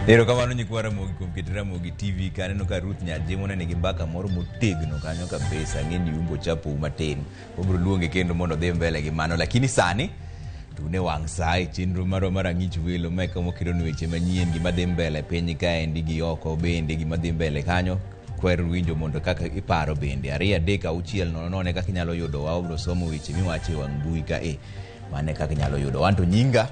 Erokamano nyikwa Ramogi kuom keto Ramogi TV ka aneno ka Ruth Nyajimo ne nigi mbaka moro motegno kanyo kabisa ang'e ni umbo chapou matin wabiro luonge kendo mondo odhi mbele gi mano lakini sani tune wang' saa e chenro marwa mar ang'ich welo ma eka wakelonu weche manyien gima dhi mbele piny kaendi gi oko bende gima dhi mbele kanyo kwer winjo mondo kaka iparo bende 2 3 6 0 0 kaka inyalo yudowa wabiro somo weche miwacho e wang' mbui ka e mano e kaka inyalo yudo wan to nyinga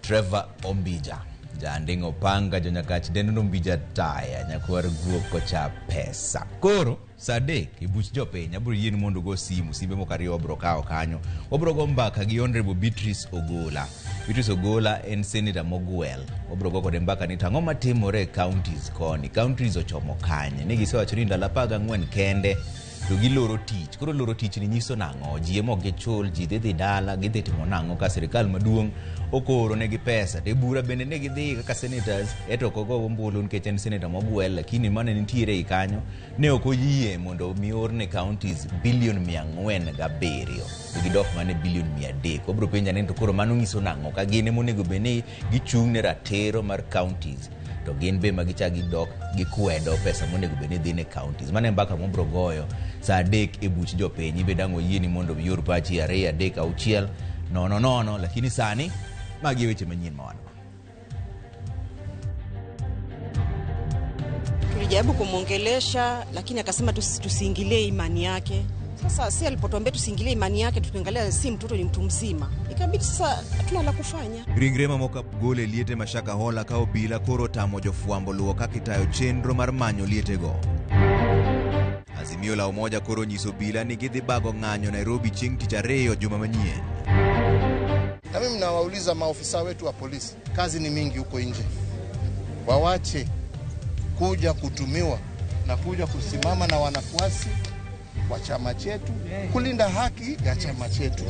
Trevor Ombija janding' opanga jonyakach dendo Ombija taya nyakwar guok kocha pesa koro saa 3 e buch jopiny abiro yieni mondo ugo simu simbe moko ariyo wabiro kawo kanyo wabiro go mbaka gi Honorable Beatrice Ogola Beatrice Ogola en senator mogwel wabiro go kode mbaka ni to ang'o matimore e counties koni counties ochomo kanye ne gisewacho ni ndalo 14 kende to giloro tich koro loro tich ni nyiso nang'o ji ema ok gichul ji dhi dhi dala gidhi timo nang'o ka sirikal maduong' okoro negi pesa to e bura bende ne gidhi kaka senators eto ok ogo ombulu nikech en senator mogwel lakini mane nitiere ei kanyo ne ok oyie mondo mi orne counties bilion 407 to gidok mana e bilion 300 wabiro penja ni to koro mano nyiso nang'o ka gin ema onego bed ni gichung' ne ratiro mar counties to gin be ma gichak gidok gikwedo pesa monego bed ni dhi ne counties mano e mbaka mwabiro goyo saa 3 e buch jopiny ibe dang' wayieni mondo ior pachi 2 3 6 0 0 lakini sani magi e weche manyien ma wan go Tulijaribu kumwongelesha lakini akasema tusiingilie imani yake. Sasa si alipotuambia tusiingilie imani yake, tukiangalia si mtoto, ni mtu mzima, ikabidi sasa hatuna la kufanya. Ringre mamoko gol e liete ma Shakahola ka obila koro otamo jofwambo luwo kaka itayo chenro mar manyo lietego. Azimio la Umoja koro onyiso obila ni gidhi bago ng'anyo Nairobi chieng' tich ariyo juma manyien. Na mimi nawauliza maofisa wetu wa polisi, kazi ni mingi huko nje, wawache kuja kutumiwa na kuja kusimama na wanafuasi wa chama chetu kulinda haki ya chama chetu.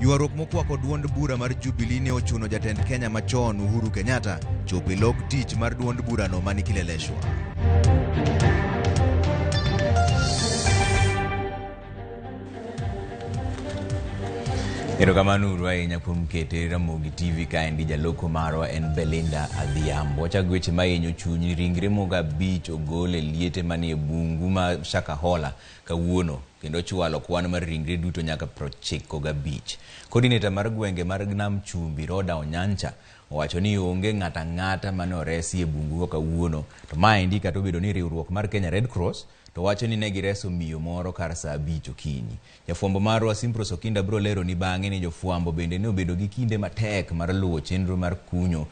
Ywaruok mokwako duond bura mar Jubilee ne ochuno jatend Kenya machon Uhuru Kenyatta chopo e log tich mar duond burano mani Kileleshwa. Erokamano uru ahinya kuom kete Ramogi TV kaendi jaloko marwa en Belinda Adhiambo. Wachak weche mahinyo chuny ringre mogo 5 ogol e liete manie bungu ma Shakahola kawuono kendo chwalo kwan mar ringre duto nyaka 95. Coordinator mar gwenge mar Nam Chumbi Roda Onyancha owacho ni onge ng'ato ang'ata mane oresi e bungu kawuono to maendi kata obedo ni riwruok mar Kenya Red Cross to wacho ni ne gireso miyo moro kar saa 5 okinyi. Jafwambo marwa Simpros Okinda biro lero ni bang'e ni jofwambo bende ne obedo gi kinde matek mar luwo chenro mar kunyo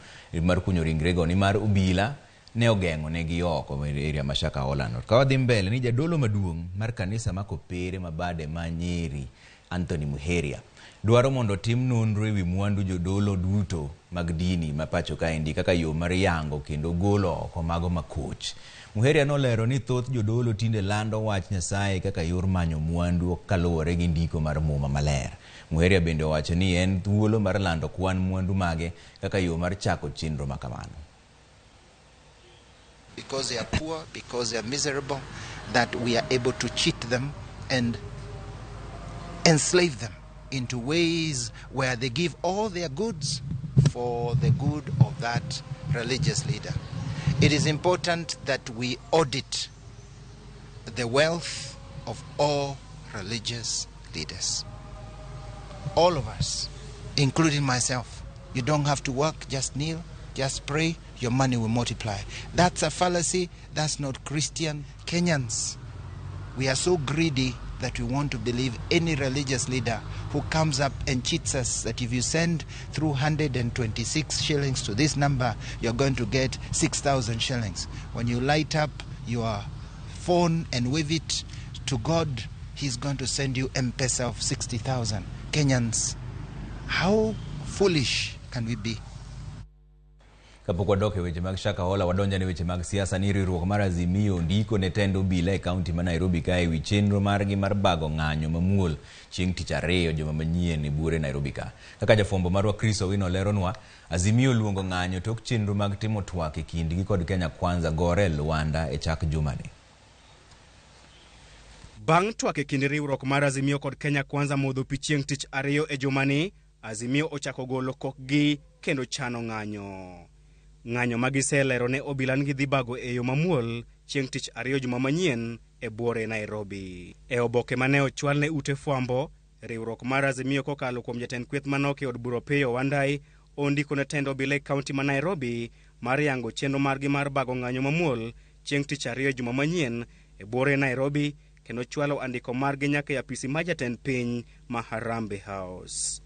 ringrego nimar obila ne ogeng'o negi oko e area ma Shakahola no. Ka wadhi mbele ni jadolo maduong' mar kanisa ma Kopere ma bade ma Nyeri Anthony Muheria dwaro mondo otim nonro ewi mwandu jodolo duto mag dini ma pacho kaendi kaka yo mar yango kendo golo oko mago makoch. Muheria nolero ni thoth jodolo tinde lando wach Nyasaye kaka yor manyo mwandu kaluwore gi ndiko mar Muma Maler. Muheria bende owacho ni en thuolo mar lando kwan mwandu mage kaka yo mar chako chenro makamano. Because they are poor, because they are miserable, that we are able to cheat them and enslave them into ways where they give all their goods for the good of that religious leader. It is important that we audit the wealth of all religious leaders. All of us, including myself. You don't have to work, just kneel, just pray, your money will multiply. That's a fallacy. That's not Christian. Kenyans, we are so greedy that we want to believe any religious leader who comes up and cheats us that if you send 326 shillings to this number, you're going to get 6,000 shillings. When you light up your phone and wave it to God, he's going to send you M-Pesa of 60,000. Kenyans, how foolish can we be? Kapok wadok e weche mag Shakahola, wadonjo ne weche mag siasa ni riwruok mar Azimio ndiko ne tend obila e kaunti ma Nairobi ka ewi chenro margi mar bago ng'anyo mamuol chieng' tich ariyo juma manyien e buore Nairobi ka. Kaka jafwambo marwa Chris Owino leronwa, Azimio oluongo ng'anyo tok chenro mag timo twak e kindgi kod Kenya Kwanza gore e Luanda e chak jumani. Bang' twak e kind riwruok mar Azimio kod Kenya Kwanza modho pi chieng' tich ariyo e jumani, Azimio ochako golo kokgi kendo chano ng'anyo. Ng'anyo ma giselero ne obila ni gidhi bago e yo mamuol chieng' tich ariyo juma manyien e buore Nairobi. E oboke mane ochwal ne ute fwambo, riwruok mar Azimio kokalo kuom jatend kweth manok e od bura Opiyo Wandayi ondiko ne tend obila e kaunti ma Nairobi mar yango chenro margi mar bago ng'anyo mamuol chieng' tich ariyo juma manyien e buore Nairobi kendo chwalo andiko margi nyaka e apisi mar jatend piny ma Harambee House.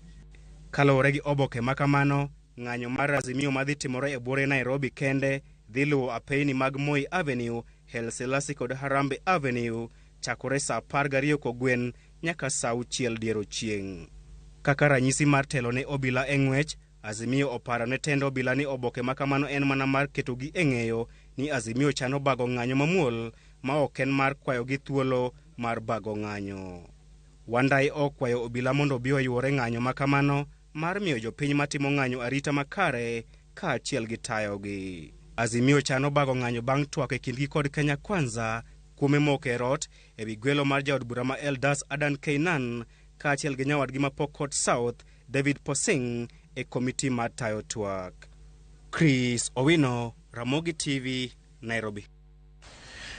Kaluwore gi oboke ma kamano, ng'anyo mar Azimio madhi timore e buore Nairobi kende dhi luwo apeyni mag Moi Avenue, Haile Selassie kod Harambee Avenue chakore saa 12 kogwen nyaka saa 6 dier ochieng'. Kaka ranyisi mar telo ne obila e ng'wech, Azimio oparo ne tend obila ni oboke ma kamano en mana mar ketogi e ng'eyo ni Azimio chano bago ng'anyo mamuol ma ok en mar kwayogi thuolo mar bago ng'anyo. Wandayi okwayo obila mondo obi oyuore ng'anyo ma kamano mar miyo jopiny matimo ng'anyo arita makare kaachiel gi tayogi. Azimio chano bago ng'anyo bang' twak e kindgi kod Kenya Kwanza kuome moko e rot ewi gwelo mar jaod bura ma Eldas Adan Keynan kaachiel gi nyawadgi ma Pokot South David Posing e komiti mar tayo twak. Chris Owino, Ramogi TV, Nairobi.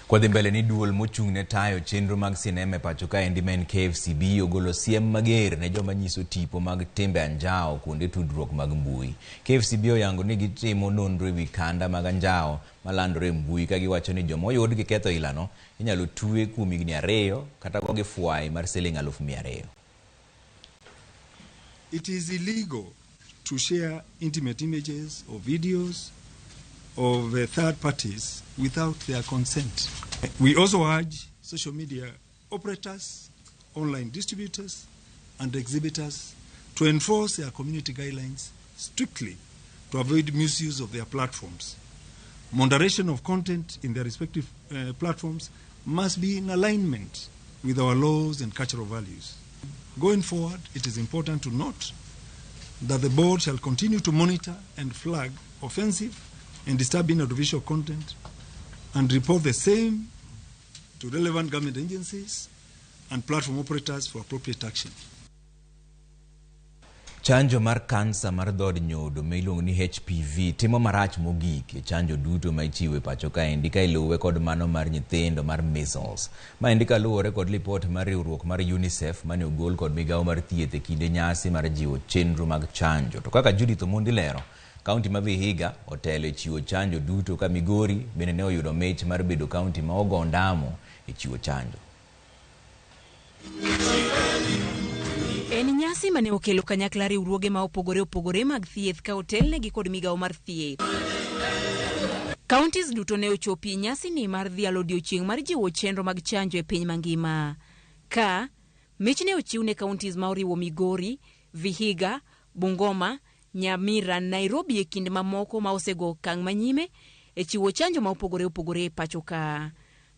Kwadhi mbele ni duol mochung' ne tayo chenro mag sinema e pacho kaendi ma en KFCB ogolo siem mager ne joma nyiso tipo mag timbe anjawo kuonde tudruok mag mbui. KFCB oyango ni gitimo nonro ewi kanda mag anjawo malandore e mbui ka giwacho ni joma oyud gi ketho ilano inyalo twe kuom higni 2 kata gogi fwai mar siling 200,000. It is illegal to share intimate images or videos of third parties without their consent. We also urge social media operators, online distributors, and exhibitors to enforce their community guidelines strictly to avoid misuse of their platforms. Moderation of content in their respective platforms must be in alignment with our laws and cultural values. Going forward, it is important to note that the board shall continue to monitor and flag offensive and disturbing audiovisual content and report the same to relevant government agencies and platform operators for appropriate action. Chanjo mar kansa mar dhood nyodo ma iluongo ni HPV timo marach mogik e chanjo duto ma ichiwo e pacho kaendi ka iluwe kod mano mar nyithindo mar measles. Maendi kaluwore kod lipot mar riwruok mar UNICEF mane ogol kod migawo mar thieth e kinde nyasi mar jiwo chenro mag chanjo. To kaka Judith Omondi lero, kaunti ma Vihiga otelo e chiwo chanjo duto ka Migori bende ne oyudo mich mar bedo kaunti ma ogo ondamo e chiwo chanjo. En nyasi mane okelo kanyakla riwruoge ma opogore opogore mag thieth ka otelnegi kod migawo mar thieth. Counties duto ne ochopi nyasi ni mar dhialo odiochieng' mar jiwo chenro mag chanjo e piny mangima. Ka mich ne ochiw ne counties ma oriwo Migori, Vihiga, Bungoma, Nyamira, Nairobi e kind mamoko ma osego okang' manyime e chiwo chanjo ma opogore opogore e pacho ka.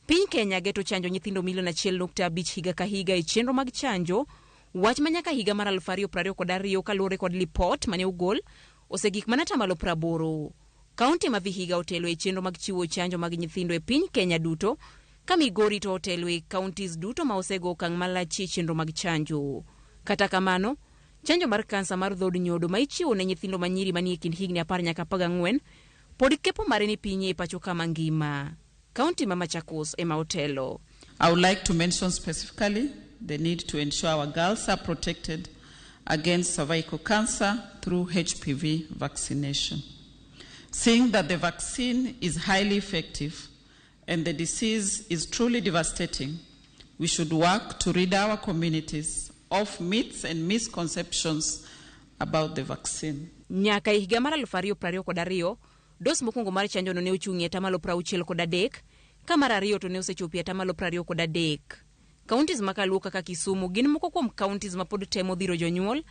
Piny Kenya geto chanjo nyithindo milion 1.5 higa ka higa e chenro mag chanjo, wach ma nyaka higa mar 2022 kaluwore kod lipot mane ogol osegik mana 80%. Kaunti ma Vihiga otelo e chenro mag chiwo chanjo mag nyithindo e piny Kenya duto, ka Migori to otelo e counties duto ma osego okang' malach e chenro mag chanjo. Kata kamano, chanjo mar kansa mar dhood nyodo ma ichiwo ne nyithindo manyiri manie kind higni 10 nyaka 14 pod kepo mare ni piny e pacho kama ngima. Kaunti ma Machakos ema otelo. I would like to mention specifically the need to ensure our girls are protected against cervical cancer through HPV vaccination. Seeing that the vaccine is highly effective and the disease is truly devastating, we should work to rid our communities of myths and misconceptions about the vaccine. Nyaka e higa mar 2022, dos mokwongo mar chanjo no ne ochung'ie 63%, ka mar ariyo to ne osechopo e 23%. Counties makaluo kaka Kisumu gin moko kuom counties ma pod temo dhiro jonyuol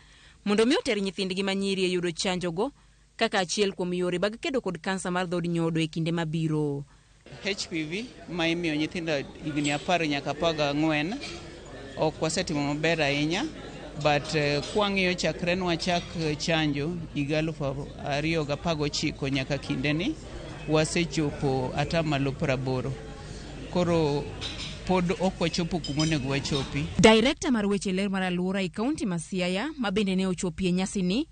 mondo mi oter nyithindgi manyiri e yudo chanjogo kaka achiel kuom yore mag kedo kod kansa mar dhood nyodo e kinde mabiro. HPV ma imiyo nyithindo higni 10 nyaka 14 ok wasetimo maber ahinya, but kwang'iyo chakre nwachak chanjo higa 2019 nyaka kindeni wasechopo 80%. Koro pod ok wachopo kuma onego wachopi. Director mar weche ler mar alwora e kaunti ma Siaya ma bende ne ochopi e nyasi ni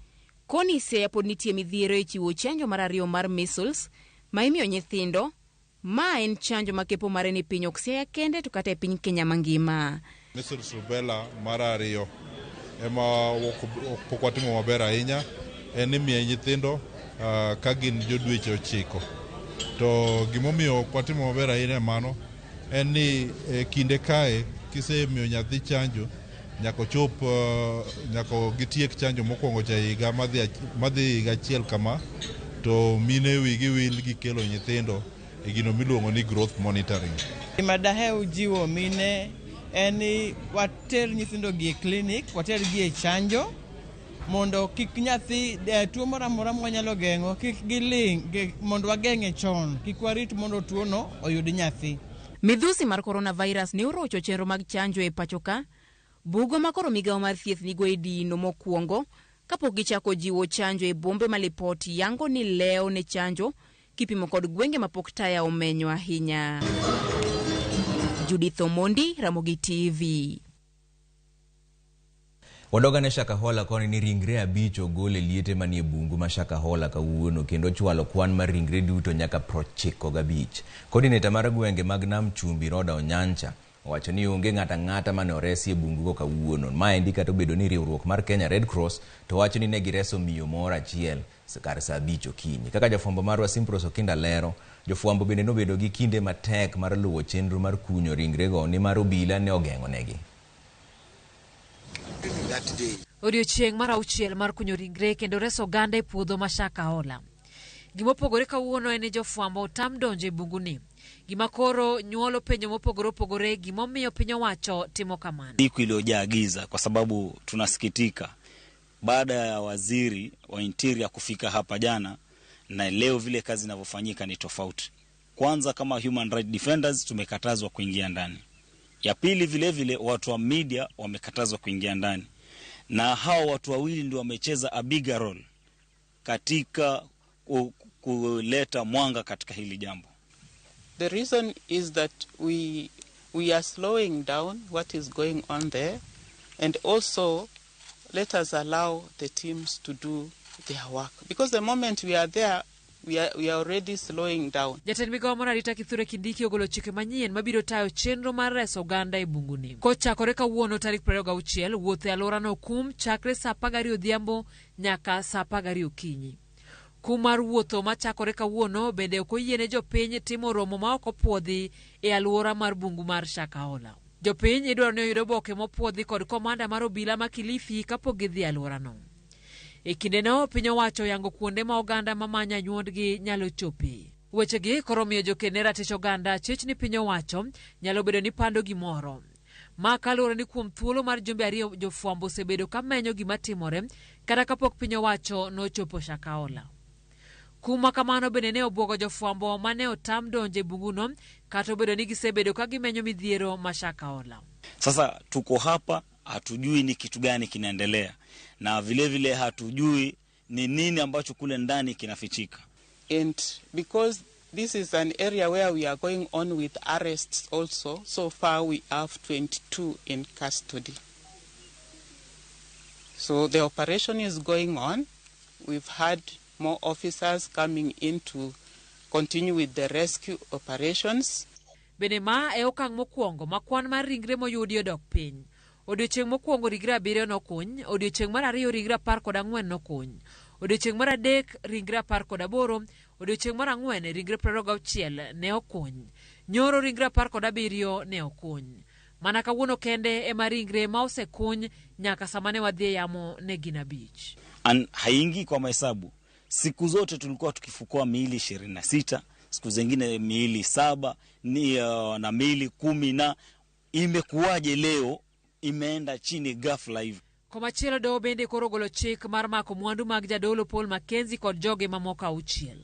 Koni Siaya pod nitie midhiero e chiwo chanjo mar ariyo mar measles ma imiyo nyithindo. Ma en chanjo ma kepo mare ni piny ok Siaya kende to kata e piny Kenya mangima. Measles rubella mar ariyo ema pok watimo maber ahinya, en ni miyo nyithindo ka gin jodweche 9. To gimomiyo ok watimo maber ahinya mano en ni kinde kae kisemiyo nyathi chanjo nyaka ochop nyaka gitiek chanjo mokwongo cha higa madhi higa achiel kama, to mine wigi wil gi kelo nyithindo e gino miluongo ni growth monitoring. Gima daher jiwo mine en ni water nyithindo gi e klinik, water gi e chanjo mondo kik nyathi tuo moro amora mwanyalo geng'o kik giling', mondo wageng'e chon, kik warit mondo tuono oyud nyathi. Midhusi mar coronavirus ne orocho chenro mag chanjo e pacho ka. Bugo ma koro migawo mar thieth nigo e dino mokwongo kapok gichako jiwo chanjo e bombe ma Lipoti yango ni leo ne chanjo kipimo kod gwenge mapok taya omenyo ahinya. Judith Omondi, Ramogi TV. Wadoga ne Shakahola koni ni ringre 5 ogol e liete manie bungu ma Shakahola kawuono kendo chwalo kwan mar ringre duto nyaka 95. Coordinator mar gwenge mag Nam Chumbi Roda Onyancha owacho ni onge ng'ato ang'ata mane oresi e bungugo kawuono. Maendi kata obedo ni riwruok mar Kenya Red Cross to wacho ni ne gireso miyo moro achiel kar saa 5 okinyi. Kaka jafwambo marwa Simpros Okinda lero, jofwambo bende nobedo gi kinde matek mar luwo chenro mar kunyo ringrego nimar obila ne ogeng'o negi. Odiochieng' mar 6 mar kunyo ringre kendo reso oganda e puodho ma Shakahola. Gimopogore kawuono en ni jofwambo otam donjo e bunguni. Gima koro nyuolo penjo mopogore opogore gimomiyo piny owacho timo kamano. Siku iliyojaa giza kwa sababu tunasikitika baada ya waziri wa interior kufika hapa jana na leo vile kazi inavyofanyika ni tofauti. Kwanza kama human rights defenders tumekatazwa kuingia ndani. Ya pili vile vile watu wa media wamekatazwa kuingia ndani. Na hao watu wawili ndio wamecheza a bigger role katika kuleta mwanga katika hili jambo. The reason is that we are slowing down what is going on there, and also let us allow the teams to do their work, because the moment we are there we are already slowing down. Jatend migawo mar arita Kithure Kindiki ogolo chike manyien mabiro tayo chenro mar reso oganda e bunguni. Kochakore kawuono tarik 26, wuoth e alworano kum chakre saa 12 odhiambo nyaka saa 12 okinyi. Kum mar wuotho machakore kawuono bende ok oyiene jopiny timo romo ma ok opuodhi e alwora mar bungu mar Shakahola. Jopiny idwaro ni oyud oboke mopuodhi kod komanda mar obila ma Kilifi kapok gidhi e alworano. E kindeno piny owacho oyango kuonde ma oganda mamanyo anyuondgi nyalo chope. Wechegi koro miyo jokene ratich oganda chich ni piny owacho nyalo bedo ni pando gimoro. Ma kaluwore ni kuom thuolo mar jumbe 2 jofwambo osebedo ka menyo gima timore kata kapok piny owacho nochopo Shakahola. Kuma kamano bende ne obwogo jofwambo mane otam donjo e bunguno kata obedo ni gisebedo ka gimenyo midhiero ma Shakahola. Sasa tuko hapa hatujui ni kitu gani kinaendelea na vile vile hatujui ni nini ambacho kule ndani kinafichika. And because this is an area where we are going on with arrests also, so far we have 22 in custody. So the operation is going on. We've had more officers coming in to continue with the rescue operations. Bende ma e okang' mokwongo ma kwan mar ringre moyudi odok piny. Odiochieng' mokwongo ringre 7 nokuny, odiochieng' mar 2 ringre 14 nokuny, odiochieng' mar 3 ringre 18, odiochieng' mar 4 ringre 26 ne okuny, nyoro ringre 17 ne okuny. Mana kawuono kende ema ringre ma osekuny nyaka sama ne wadhi e yamo ne gin 5. An haingii kwa mahesabu. Siku zote tulikuwa tukifukua miili 26, siku zingine miili 7 ni na miili 10, na imekuwaje leo imeenda chini ghafla hivi? Komachielo doho bende koro ogolo chik mar mako mwandu mag jadolo Paul Mackenzie kod joge mamoko 6.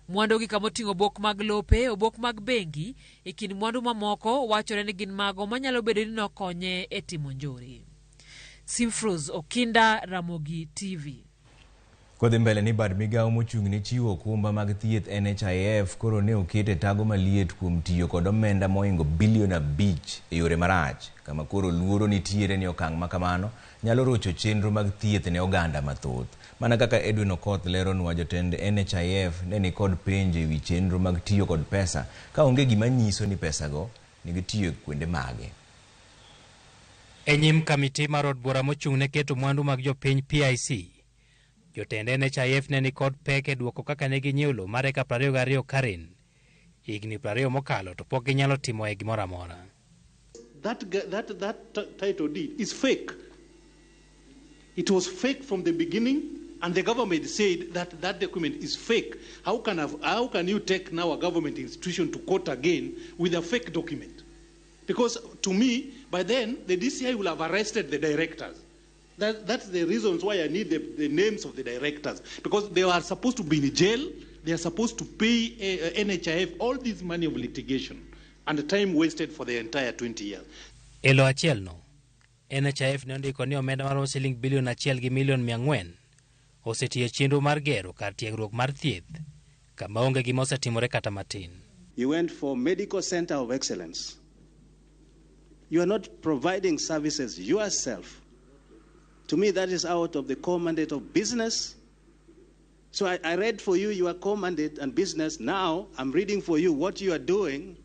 Mwandu gi kamoting'o obok mag lope, obok mag bengi, e kind mwandu mamoko wachore ni gin mago manyalo bedo ni nokonye e timo njore. Simfruz Okinda, Ramogi TV. Kodhi mbele ni bad migawo mochung' ne chiwo okumba mag thieth NHIF koro ne okete tago maliet kuom tiyo kod omenda mohingo bilion 5 e yore marach, kama koro luoro nitiere ni okang' ma kamano nyalo rocho chenro mag thieth ne oganda mathoth. Mana kaka Edwin Okoth leronwa, jotend NHIF ne nikod penjo ewi chenro mag tiyo kod pesa ka onge gima nyiso ni pesago nigitiyo kuonde mage. E nyim kamiti mar od bura mochung' ne keto mwandu mag jopiny PIC, jotend NHIF ne nikod pek e duoko kaka ne ginyiewo lowo mar eka 22 Karen higni 20 mokalo to pok ginyalo timoe gimoro amora. That title deed is fake. It was fake from the beginning, and the government said that that document is fake. How can you take now a government institution to court again with a fake document? Because to me, by then, the DCI will have arrested the directors. That's the reasons why I need the names of the directors. Because they are supposed to be in jail, they are supposed to pay NHIF all this money of litigation and the time wasted for the entire 20 years. E lo achiel no, NHIF ne ondiko ni omenda maromo siling bilion 1.4 million osetiyo e chenro mar gero kar tiegruok mar thieth kama onge gima osetimore kata matin. You went for Medical Center of Excellence. You are not providing services yourself. To me, that is out of the core mandate of business. So I read for you your core mandate and business. Now I'm reading for you what you are doing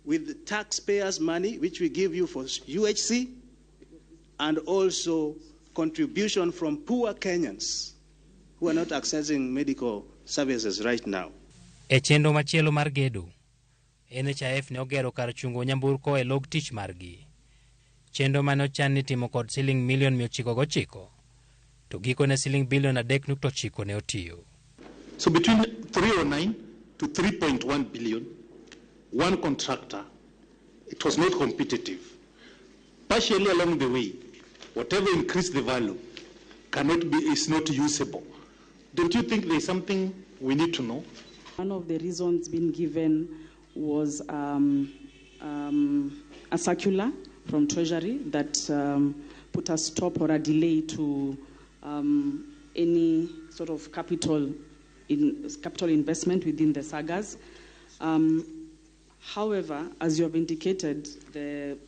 with the taxpayers' money, which we give you for UHC, and also contribution from poor Kenyans who are not accessing medical services right now. E chenro machielo mar gedo, NHIF ne ogero kar chungo nyamburko e log tich margi. Chenro mane ochan ni timo kod siling milion 909, to gikone siling bilion 3.9 ne otiyo. So between 309 to 3.1 billion, one contractor, it was not competitive. Partially along the way, whatever increased the value cannot be, is not usable. Don't you think there's something we need to know? One of the reasons being given was a circular from Treasury that put a stop or a delay to any sort of capital investment within the sagas. However, as you have indicated, the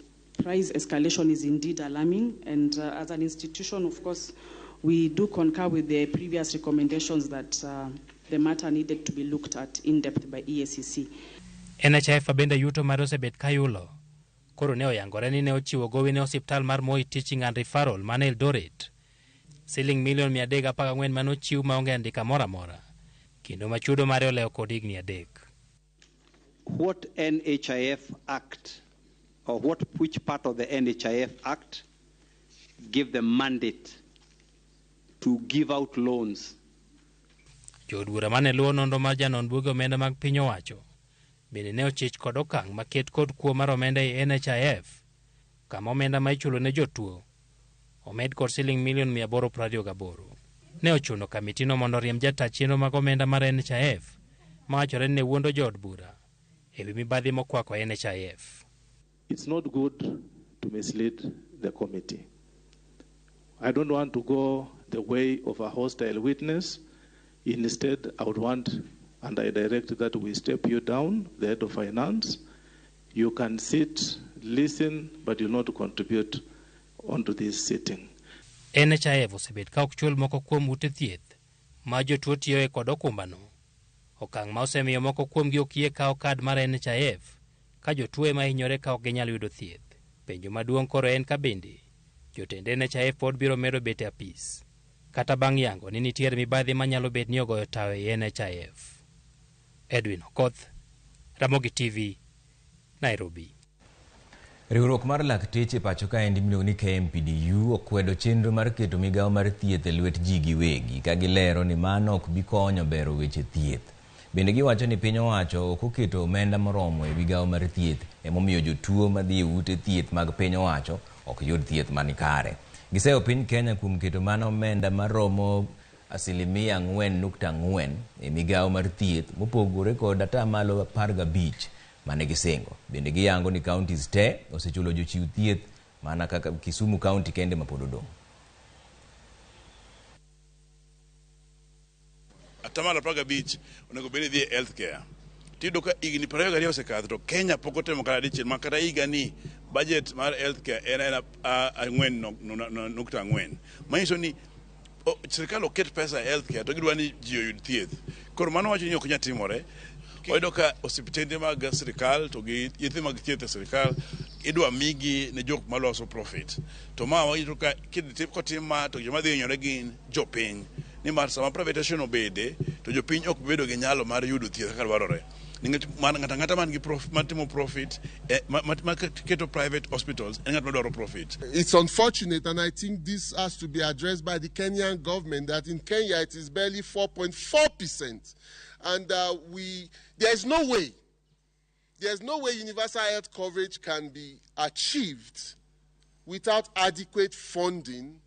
price escalation is indeed alarming, and as an institution, of course, we do concur with the previous recommendations that the matter needed to be looked at in depth by EACC. NHIF bende yuto mare osebet kayulo. Koro ne oyangore ni ne ochiwo gowi ne osiptal mar Moi Teaching and Referral man Eldoret. Siling milion 314 mane ochiw maonge andika moro amora. Kendo ma chudo mare olewo kod higni 3. What NHIF Act or which part of the NHIF Act give the mandate to give out loans? Jood bura mane luwo nonro mar janon buge omenda mag piny owacho bende ne ochich kod okang' maket kod kuo mar omenda e NHIF kama omenda ma ichulo ne jotuo omed kod siling milion 828. Ne ochuno kamitino mondo oriemb jata chenro mag omenda mar NHIF mawachore ni ne wuondo jood bura ewi mibadhi mokwako NHIF. It's not good to mislead the committee. I don't want to go the way of a hostile witness. Instead, I would want, and I direct that we step you down, the head of finance. You can sit, listen, but you'll not contribute onto this sitting. NHIF osebet ka ok chul moko kuom ute thieth ma jotuo tiyoe kod okumbano. Okang' ma osemiyo moko kuomgi ok yie kawo kad mar NHIF ka jotuo ema hinyore ka ok ginyal yudo thieth. Penjo maduong' koro en ka bende jotend NHIF pod biro medo bet e apis kata bang' yango ni nitiere mibadhi manyalo bet ni ogoyo tawo e NHIF. Edwin Okoth, Ramogi TV, Nairobi. Riwruok mar lakteche pacho kaendi miluongo ni KMPDU okwedo chenro mar keto migawo mar thieth e lwet ji giwegi ka gilero ni mano ok bi konyo bero weche thieth. Bende giwacho ni piny owacho ok oketo omenda moromo e migawo mar thieth emomiyo jotuo madhi e ute thieth mag piny owacho ok yud thieth manikare. Giseyo piny Kenya kuom keto mana omenda maromo 4.4% e migawo mar thieth mopogore kod 15% mane gisingo. Bende giyango ni counties te osechulo jochiw thieth mana kaka Kisumu county kende ma pod odong'. 15% onego bed ni dhi e healthcare. Tiyudo ka higni 22 osekadho to Kenya pok otemo kata dichiel ma kata higa ni budget mar healthcare en 4.4. Manyiso ni Sirikal ok ket pesa e healthcare to gidwa ni ji oyud thieth. Koro mano wacho ni ok nyal timore. Wayudo ka osiptende mag sirikal to gi yedhe mag thieth e sirikal idwa migi ne jok maloso profit. To ma wayudo ka kotim ma to joma dhi hinyore gin jopiny. Nimar sama privatization obede to jopiny ok bedo gi nyalo mar yudo thieth kaka dwarore. Nikech ng'ato ang'ata man gi matimo profit ma keto private hospitals en ng'at madwaro profit. It's unfortunate, and I think this has to be addressed by the Kenyan government, that in Kenya it is barely 4.4%. And there's no way, there's no way universal health coverage can be achieved without adequate funding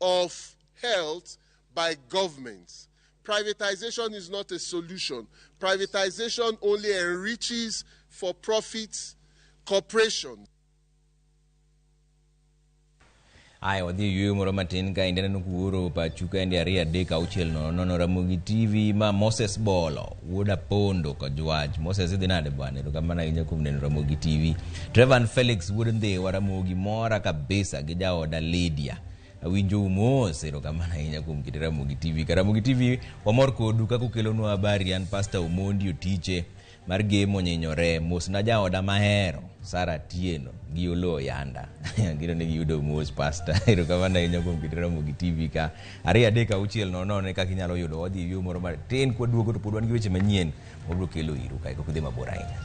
of health by governments. Privatization is not a solution. Privatization only enriches for-profit corporations. Aya, wadhi e yueyo moro matin ka endi aneno kuoro pachu ka endi 2 3 6 0 0 Ramogi TV ma Moses Bolo wuod Apondo Kojwach. Moses idhi nade bwana? Erokamano ahinya kuom neno Ramogi TV. Trevan Felix wuod Ndhiwa Ramogi mora kabisa gi jaoda Lydia. Awinjou mos, erokamano ahinya kuom kit Ramogi TV. Ka Ramogi TV wamor kodu kaka ukelonwa habari. An Pastor Omondi Otiche mar Gemo Nyinyore. Mosna jaoda mahero Sara Atieno gi Oloo Yanda. Gino ne giyudo mos Pastor. Erokamano ahinya kuom kit Ramogi TV ka 2 3 6 0 0 e kaka inyalo yudo. Wadhi e yueyo moro matin kwaduogo to pod wan gi weche manyien wabiro kelo iru kae kok idhi mabor ahinya.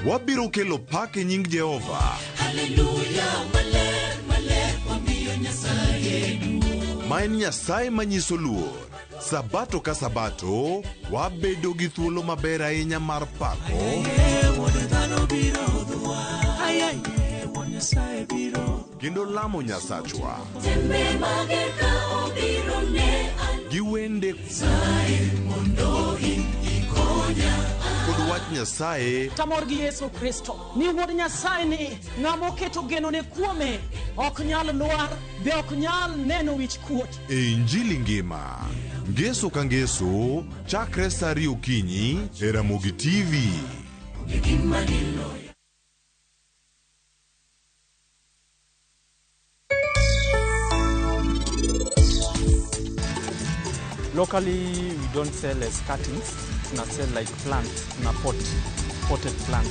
Wabiro kelo pak e nying Jehova. Haleluya, maler, maler, wamiyo Nyasaye duong'. Ma en Nyasaye manyiso luor. Sabato ka sabato, wabedo gi thuolo maber ahinya mar pako. Aye, Wuod dhano biro dwa. Aye, aye, Wuod Nyasaye biro. Kendo lamo Nyasachwa. Tembe mager ka obiro ne an. Gi wende. Nyasaye mondo in ikonya. Kod wach Nyasaye. Tamor gi Yesu Kristo ni wuod Nyasaye ni ng'ama oketo genone kuome ok nyal lwar be ok nyal neno wich kuot. E Injili ngima, ngeso ka ngeso, chakre sa 2 okinyi e Ramogi TV. Locally, we don't sell as cuttings. Tuna sell like plant, tuna pot, potted plant.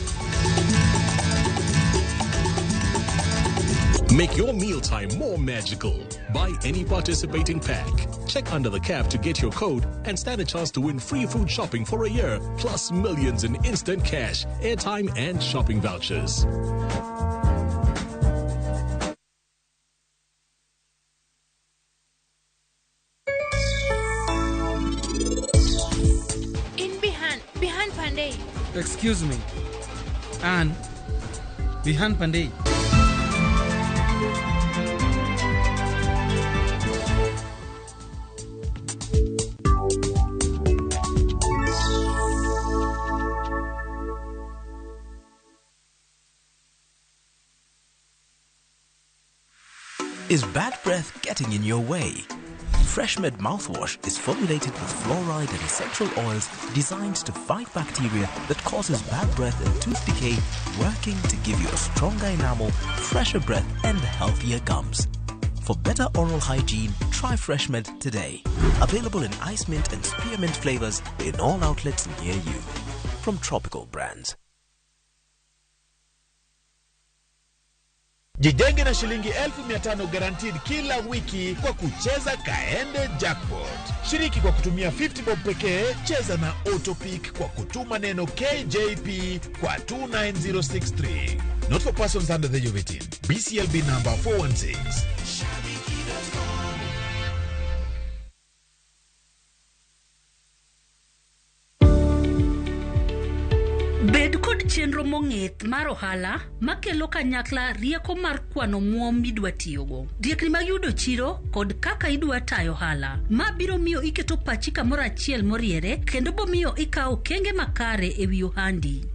Make your mealtime more magical. Buy any participating pack. Check under the cap to get your code and stand a chance to win free food shopping for a year, plus millions in instant cash, airtime and shopping vouchers. In Bihan, Bihan Pandey. Excuse me. Anne, Bihan Pandey. Is bad breath getting in your way? FreshMed mouthwash is formulated with fluoride and essential oils designed to fight bacteria that causes bad breath and tooth decay, working to give you a stronger enamel, fresher breath, and healthier gums. For better oral hygiene, try FreshMed today. Available in ice mint and spearmint flavors in all outlets near you. From Tropical Brands. Jijenge na shilingi 1500 guaranteed kila wiki kwa kucheza Kaende Jackpot. Shiriki kwa kutumia 50 bob pekee, cheza na Autopick kwa kutuma neno KJP kwa 29063. Not for persons under the age of 18. BCLB number 416. Bed kod chenro mong'ith mar ohala makelo kanyakla rieko mar kwano omuom midwa tiyogo, riekni mag yudo chiro kod kaka idwa tayo ohala. Ma biro miyo iketo pachi kamoro achiel moriere kendo bomiyo ikawo okenge makare e wi ohandi.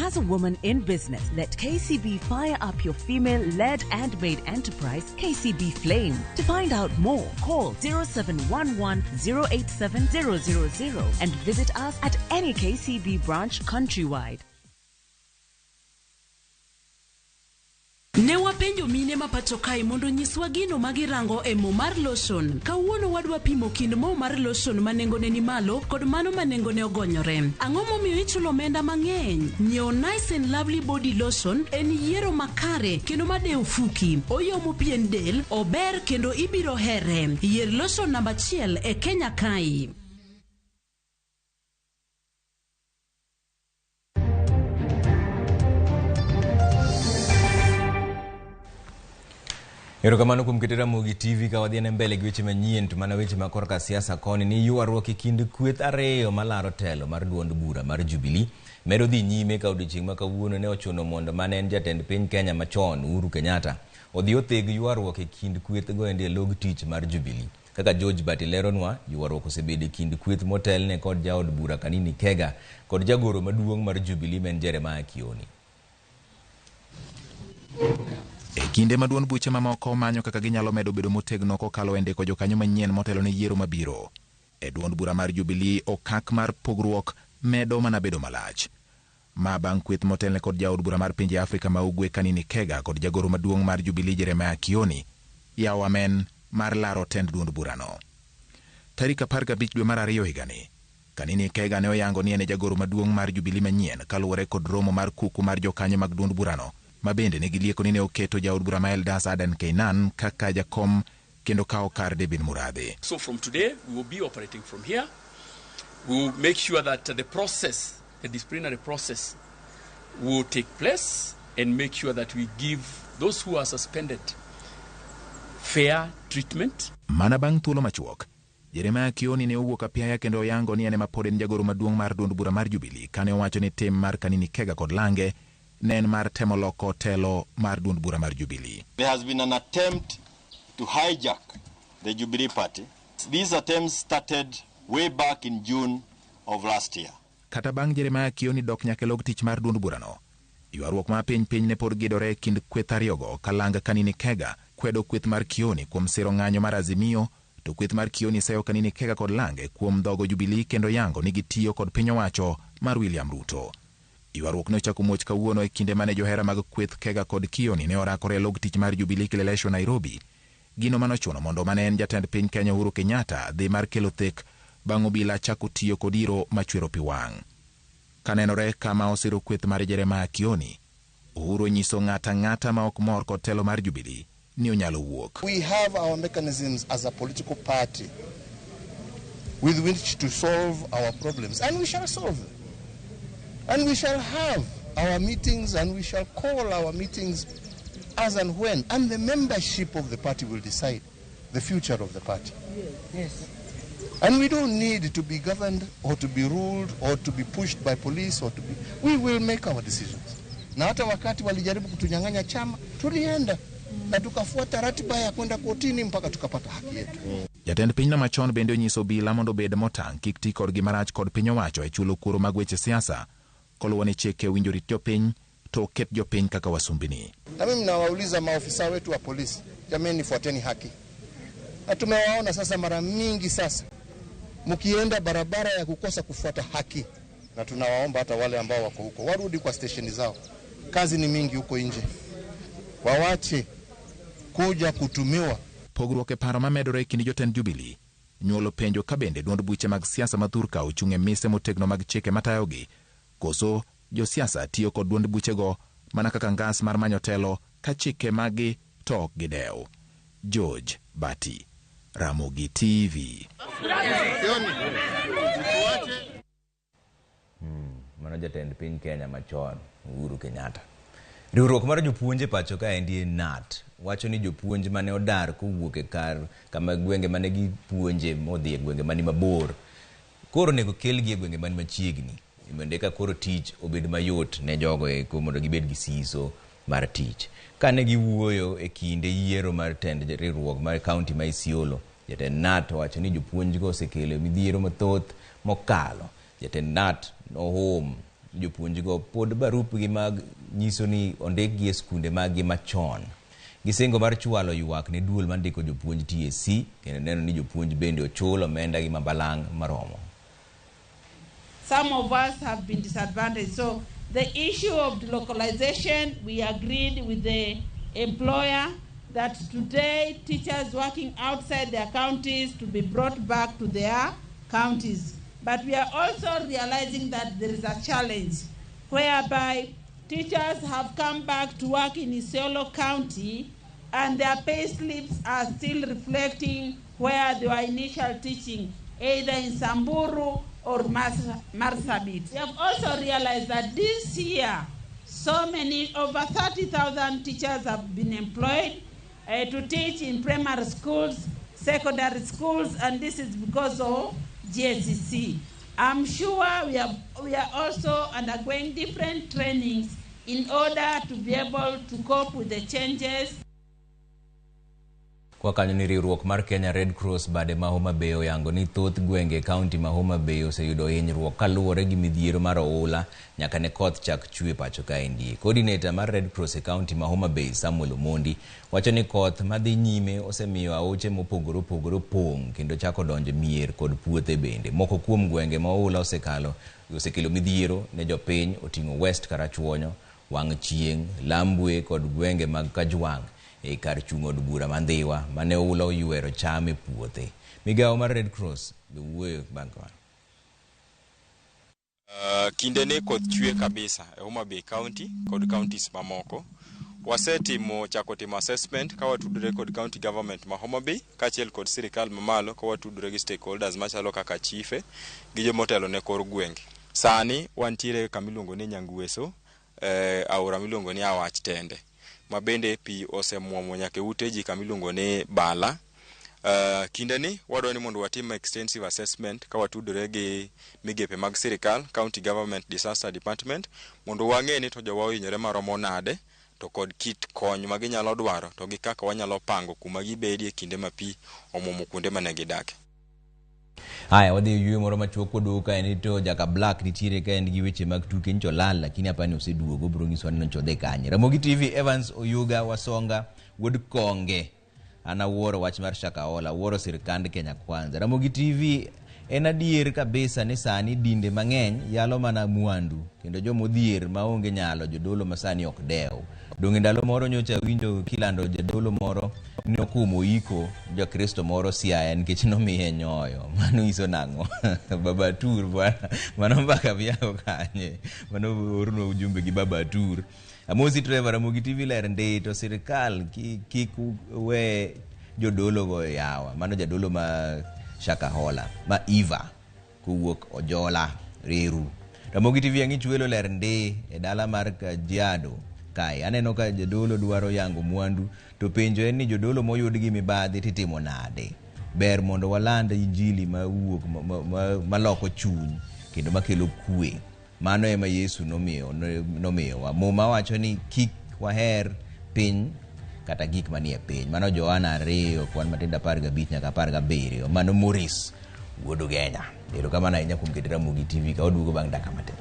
As a woman in business, let KCB fire up your female-led and made enterprise, KCB Flame. To find out more, call 0711 087 000 and visit us at any KCB branch countrywide. Ne wapenjo mine ma pacho kae mondo onyiswa gino ma girango e mo mar lotion. Kawuono wadwa pimo kind mo mar lotion ma nengone ni malo kod mano ma nengone ogonyore. Ang'o momiyo ichulo omenda mang'eny? Nyiewo Nice and Lovely Body Lotion en yiero makare kendo madewo fuki. Oyomo pien del, ober kendo ibiro here. Yier lotion namba achiel e Kenya kae. Erokamano kuom keto Ramogi TV ka wadhi mbele gi weche manyien to mana weche ma korka siasa koni ni ywaruok e kind kweth ariyo malaro telo mar duond bura mar Jubilee medo dhi nyime ka odiochieng' ma kawuono ne ochuno mondo mane en jatend piny Kenya machon Uhuru Kenyatta odhi otheg ywaruok e kind kweth go endi e log tich mar Jubilee. Kaka George Bati leronwa, ywaruok osebedo e kind kweth motelne kod jaod bura Kanini Kega kod jagoro maduong' mar Jubilee ma en Jeremiah Kioni. E kinde ma duond buche mamoko manyo kaka ginyalo medo bedo motegno kokalo e ndiko jokanyo manyien motelo ne yiero mabiro. E duond bura mar Jubilee okak mar pogruok medo mana bedo malach. Ma bang' kweth motelne kod jaod bura mar pinje Afrika ma Ugwe Kanini Kega kod jagoro maduong' mar Jubilee Jeremiah Kioni yawo amen mar laro tend duond burano. Tarik 15 dwe mar 2 higani, Kanini Kega ne oyango ni en e jagoro maduong' mar Jubilee manyien kaluwore kod romo mar kuku mar jokanyo mag duond burano, ma bende ne gilieko ni ne oketo jaod bura ma Eldas Adan Keynan kaka jakom kendo kawo kar David Murathe. So from today, we will be operating from here. We will make sure that the process, the disciplinary process, will take place and make sure that we give those who are suspended fair treatment. Mana bang' thuolo machuok, Jeremiah Kioni ne owuok apiaya kendo oyango ni en ema pod en jagoro maduong' mar duond bura mar Jubilee kane owacho ni tim mar Kanini Kega kod Lange ne en mar temo loko telo mar duond bura mar Jubilee. There has been an attempt to hijack the Jubilee Party. These attempts started way back in June of last year. Kata bang' Jeremiah Kioni dok nyaka e log tich mar duond burano, ywaruok ma piny piny ne pod gidore e kind kweth ariyogo ka Lang Kanini Kega kwedo kweth mar Kioni kuom siro ng'anyo mar Azimio, to kweth mar Kioni seyo Kanini Kega kod Lange kuom dhogo Jubilee kendo yango ni gitiyo kod piny owacho mar William Ruto. Ywaruok ne ochako muoch kawuono e kinde mane johera mag kweth Kega kod Kioni ne orakore e log tich mar Jubilee Kileleshwa Nairobi. Gino manochuno mondo mane en jatend piny Kenya Uhuru Kenyatta dhi mar kelo thek bang' obila chako tiyo kod iro machwero pi wang'. Kanenore kama osiro kweth mar Jeremiah Kioni, Uhuru onyiso ng'ata ng'ata ma ok mor kod telo mar Jubilee ni onyalo wuok. We have our mechanisms as a political party with which to solve our problems, and we shall solve them. And we shall have our meetings, and we shall call our meetings as and when, and the membership of the party will decide the future of the party. Yes. And we don't need to be governed or to be ruled or to be pushed by police or to be... We will make our decisions. Na hata wakati walijaribu kutunyang'anya chama, tulienda na tukafuata ratiba ya kwenda kotini mpaka tukapata haki yetu. Jatend pinyno machon bende onyiso obila mondo obed motang' kik ti kodgi marach kod piny owacho e chulo kuoro mag weche siasa, koluwo ni chike owinjo rit jopiny to ok ket jopiny kaka wasumbini. Na mimi nawauliza maofisa wetu wa polisi, jameni, fuateni haki. Na tumewaona sasa mara mingi sasa mkienda barabara ya kukosa kufuata haki, na tunawaomba hata wale ambao wako huko warudi kwa stesheni zao. Kazi ni mingi huko nje, wawache kuja kutumiwa. Pogruok e paro mamedore e kind jotend Jubilee nyuolo penjo ka bende duond buche mag siasa ma thurka ochung' e mise motegno mag chike matayogi, koso josiasa tiyo kod duond buchego mana kaka ngas mar manyo telo ka chike magi to ok gidew. George Bati, Ramogi TV. Mano jatend piny Kenya machon Uhuru Kenyatta. Riwruok mar jopuonj e pacho kaendi KNUT wacho ni jopuonj mane odar kowuok e kar kama gwenge mane gipuonje modhi e gwenge mani mabor koro onego kelgi e gwenge mani machiegni mondo eka koro tich obed mayot ne jogo eko mondo gibed gi siso mar tich. Kane giwuoyo e kinde yiero mar tend riwruok mar kaunti ma Isiolo, jatend KNUT owacho ni jopuonjgo osekelo midhiero mathoth mokalo. Jatend KNUT nohum ni jopuonjgo pod barupgi mag nyiso ni ondikgi e skunde maggi machon. Gisingo mar chwalo ywak ne duol mandiko jopuonj TSC kendo neno ni jopuonj bende ochul omenda gi mabalang' maromo. Some of us have been disadvantaged. So the issue of delocalization, we agreed with the employer that today teachers working outside their counties to be brought back to their counties. But we are also realizing that there is a challenge whereby teachers have come back to work in Isiolo County and their pay slips are still reflecting where they were initial teaching, either in Samburu or Marsabit. We have also realized that this year, so many, over 30,000 teachers have been employed to teach in primary schools, secondary schools, and this is because of JSCC. I'm sure we are also undergoing different trainings in order to be able to cope with the changes. Kwa kanyo ni riwruok mar Kenya Red Cross bade ma Homa Bay oyango ni thoth gwenge e kaunti ma Homa Bay oseyudo hinyruok kaluwore gi midhiero mar oula nyaka ne koth chak chwe pacho kaendi. Coordinator mar Red Cross e kaunti ma Homa Bay Samuel Omondi wacho ni koth madhi nyime osemiyo aoche mopogore opogore pong' kendo chako donjo mier kod puothe bende. Moko kuom gwenge ma oula osekalo osekelo midhiero ne jopiny oting'o West Karachuonyo, Wang' Chieng', Lambwe kod gwenge mag Kajwang' e kar chung' od bura ma Ndhiwa mane oula oywero cham e puothe. Migawo mar Red Cross be wuoyo bang' mano. Kinde ni koth chwe kabisa e Homa Bay County kod counties mamoko. Wasetimo chako timo assessment ka watudore kod county government ma Homa Bay kaachiel kod sirikal mamalo ka watudore gi stakeholders machalo kaka chife gi jomotelo ne kor gwenge. Sani wantiere kama iluongo ni Nyangweso, aora miluongo ni Awach Tende, ma bende pi osemuomo nyaka e ute ji kama iluongo ni Bala. Kinde ni wadwa ni mondo watim extensive assessment ka watudore gi migepe mag sirikal, county government disaster department, mondo wang'e ni to jowa ohinyore maromo nade to kod kit kony ma ginyalo dwaro to gi kaka wanyalo pango kuma gibedie kinde ma pi omuomo kuonde mane gidake. Haya, wadhi e yueyo moro machuok koduogo ka en to Jaka Black nitiere ka en gi weche mag tuke nyocha olal lakini apani oseduogo obiro nyisowa ni nyocha odhi kanye. Ramogi TV Evans Oyuga Wasonga wuod Konge. An awuoro wach mar Shakahola, awuoro sirkand Kenya Kwanza. Ramogi TV en adier kabisa ni sani dinde mang'eny yalo mana mwandu kendo jomodhier maonge nyalo jodolo masani ok dew. Donge ndalo moro nyocha awinjo kilando jadolo moro ni okumo iko jakristo moro Siaya nikech nomiye nyoyo. Mano nyiso nang'o? Baba Tur bwana, mano mbaka miyawo kanye? Mano ornwa ujumbe gi Baba Tur. Amosi Trevor, Ramogi TV ler ndi to sirikal kik we jodolo go yawa. Mano jadolo ma Shakahola, ma Eva kowuok Ojola, Reru. Ramogi TV ang'ich welo ler ndi e dala mar Kajiado kae. Aneno ka jadolo dwaro yango mwandu to penjo en ni jodolo moyud gi mibadhi titimo nade? Ber mondo waland injili mawuok maloko chuny kendo makelo kwe. Mano ema Yesu nomiyowa. Muma wacho ni kik waher piny kata gik manie piny. Mano Johana 2 kwan matindo 15 nyaka 17. Mano Maurice wuod Ugenya. Erokamano ahinya kuom keto Ramogi TV ka waduogo bang' dakika matin.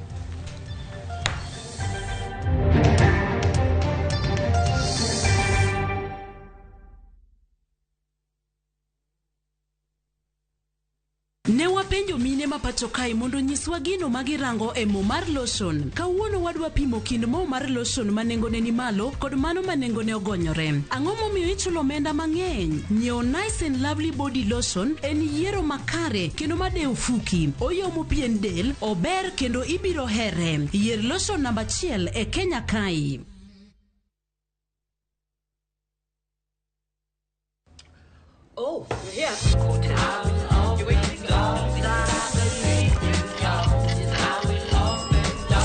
Ne wapenjo mine ma pacho kae mondo onyiswa gino ma girango e mo mar lotion. Kawuono wadwa pimo kind mo mar lotion ma nengone ni malo kod mano ma nengone ogonyore. Ang'o momiyo ichulo omenda mang'eny? Nyiewo Nice and Lovely Body Lotion en yiero makare kendo madewo fuki. Oyomo pien del, ober kendo ibiro here. Yier lotion namba 1 e Kenya kae. Oh, you're here.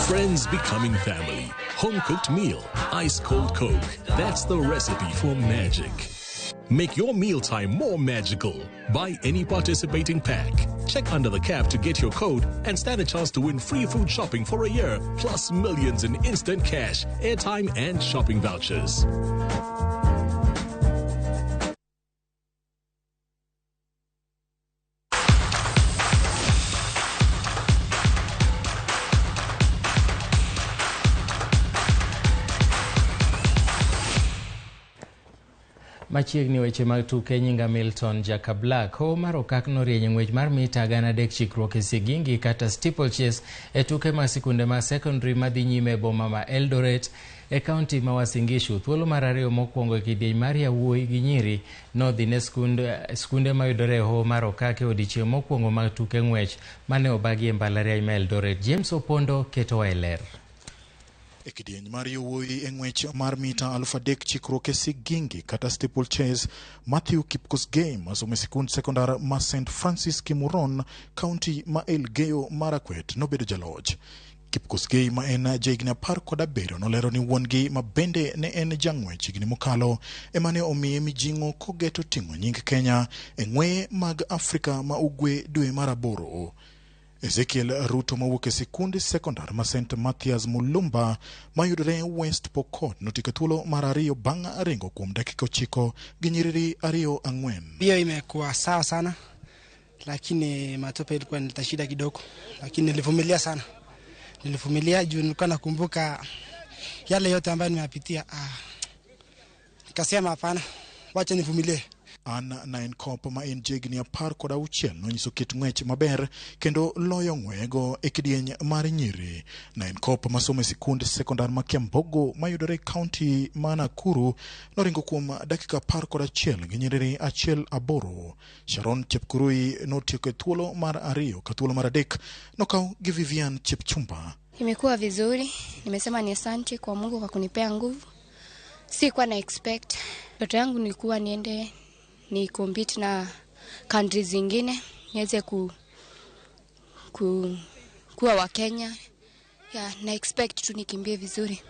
Friends becoming family. Home-cooked meal. Ice-cold Coke. That's the recipe for magic. Make your mealtime more magical. Buy any participating pack. Check under the cap to get your code and stand a chance to win free food shopping for a year, plus millions in instant cash, airtime and shopping vouchers. Machiegni weche mag tuke nyinga Milton Jaka Black. Hoho mar okak norieny e ng'wech mar mita 3,000 chikruok e sigingi kata steeplechase e tuke mag sikunde mag secondary madhi nyime e boma ma Eldoret e kaunti ma Uasin Gishu. Thuolo mar ariyo mokwongo e kidieny mar yawuoyi gi nyiri nodhi ne skunde mayudore e hoho mar okak e odiechieng' mokwongo mag tuke ng'wech mane obagi e mbalariany ma Eldoret. James Opondo ketowa e ler. E kidieny mar yowuoyi e ng'wech mar mita 3,000 chikruok e sigingi kata steeplechase, Matthew Kipkosgei masomo e sikund sekondar ma St Francis Kimuron, kaunti ma Elgeyo Marakwet nobedo jaloch. Kipkosgei ma en jahigni 17 nolero ni wuon-gi ma bende ne en jang'wech higni mokalo ema ne omiye mijing'o kogeto ting'o nying Kenya e ng'weye mag Afrika ma Ugwe dwe mar 8. Ezekiel Ruto mawuok e sikund sekondar ma St Mathias Mulumba mayudore West Pokot notieko thuolo mar ariyo bang' ringo kuom dakika 9 gi nyiriri 2:04. Hiyo imekuwa sawa sana, lakini matope ilikuwa nileta shida kidogo, lakini nilivumilia sana. Nilivumilia juu nilikuwa nakumbuka yale yote ambayo nimeyapitia. Nikasema hapana, wacha nivumilie. An Nainkop ma en jahigni 16 nonyiso kit ng'wech maber kendo loyo ng'weyego e kidieny mar nyiri. Nainkop masomo e sikund sekondar ma Kiambogo mayudore e kaunti ma Nakuru noringo kuom dakika 11 gi nyiriri 1:08. Sharon Chepkurui notieko e thuolo mar 2 ka thuolo mar 3 nokaw gi Vivian Chepchumba. Imekuwa vizuri, nimesema ni asante kwa Mungu kwa kunipea nguvu. Sikuwa na expect. Ndoto yangu nilikuwa niende ni compete na countries zingine, niweze kuwa wa Kenya. Yeah, na expect tu nikimbie vizuri.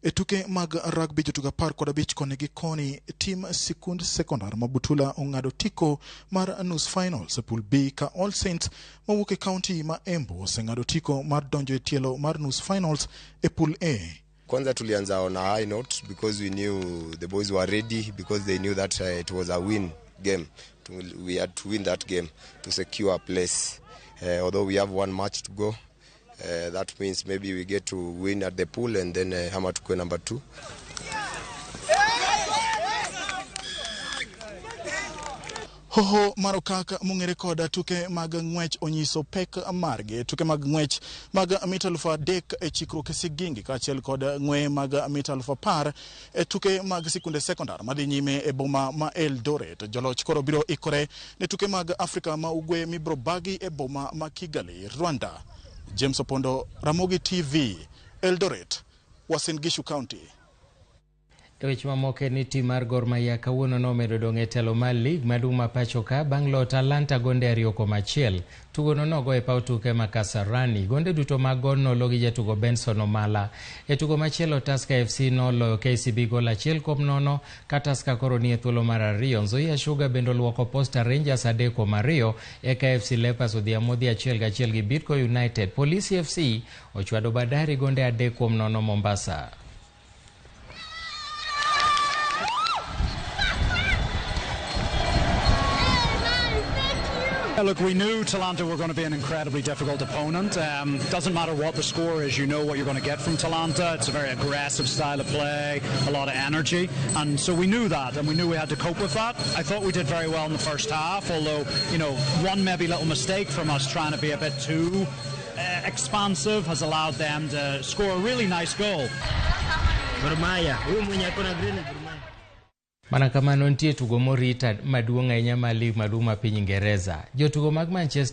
E tuke mag rugby jotugo 15 koni gi koni, tim sikund sekondar ma Butula ong'ado tiko mar nus finals e pool B ka All Saints mawuok e kaunti ma Embu oseng'ado tiko mar donjo e tielo mar nus finals e pool A. Kwanza tulianza on a high note because we knew the boys were ready, because they knew that it was a win game. We had to win that game to secure a place. Although we have one match to go, that means maybe we get to win at the pool and then hammer to go number 2. Hoho mar okak mong'ere koda tuke mag ng'wech onyiso pek margi. Tuke mag ng'wech mag mita 3,000 e chikruok e sigingi kaachiel kod ng'weye mag mita 10,000 e tuke mag sikunde sekondar madhi nyime e boma ma Eldoret. Joloch koro biro ikore ne tuke mag Afrika ma Ugwe mibiro bagi e boma ma Kigali, Rwanda. James Opondo, Ramogi TV, Eldoret, Uasin Gishu County. E weche mamoko en ni tim mar Gor Mahia kawuono nomedo dong' e telo mar lig maduong' ma pacho ka bang' loyo Talanta gonde 2-1. Tugono nogo e paw tuke ma Kasarani. Gonde duto mag gol nolo gi jatugo Benson Omala. E tugo machielo Tusker FC noloyo KCB gol 1-0 ka Tusker koro ni e thuolo mar 2. Nzoia Sugar bende oluoko Posta Rangers 3-2 eka FC Leopards odhi amodhi 1-1 gi Bidco United. Polisi FC ochwado Bandari gonde 3-0 Mombasa. Look, we knew Talanta were going to be an incredibly difficult opponent. Doesn't matter what the score is, you know what you're going to get from Talanta. It's a very aggressive style of play, a lot of energy. And so we knew that, and we knew we had to cope with that. I thought we did very well in the first half, although, you know, one maybe little mistake from us trying to be a bit too expansive has allowed them to score a really nice goal. Mana kamano nitie tugo morita maduong' ahinya mar lig maduong' ma piny Ingereza. Jotugo mag Manchester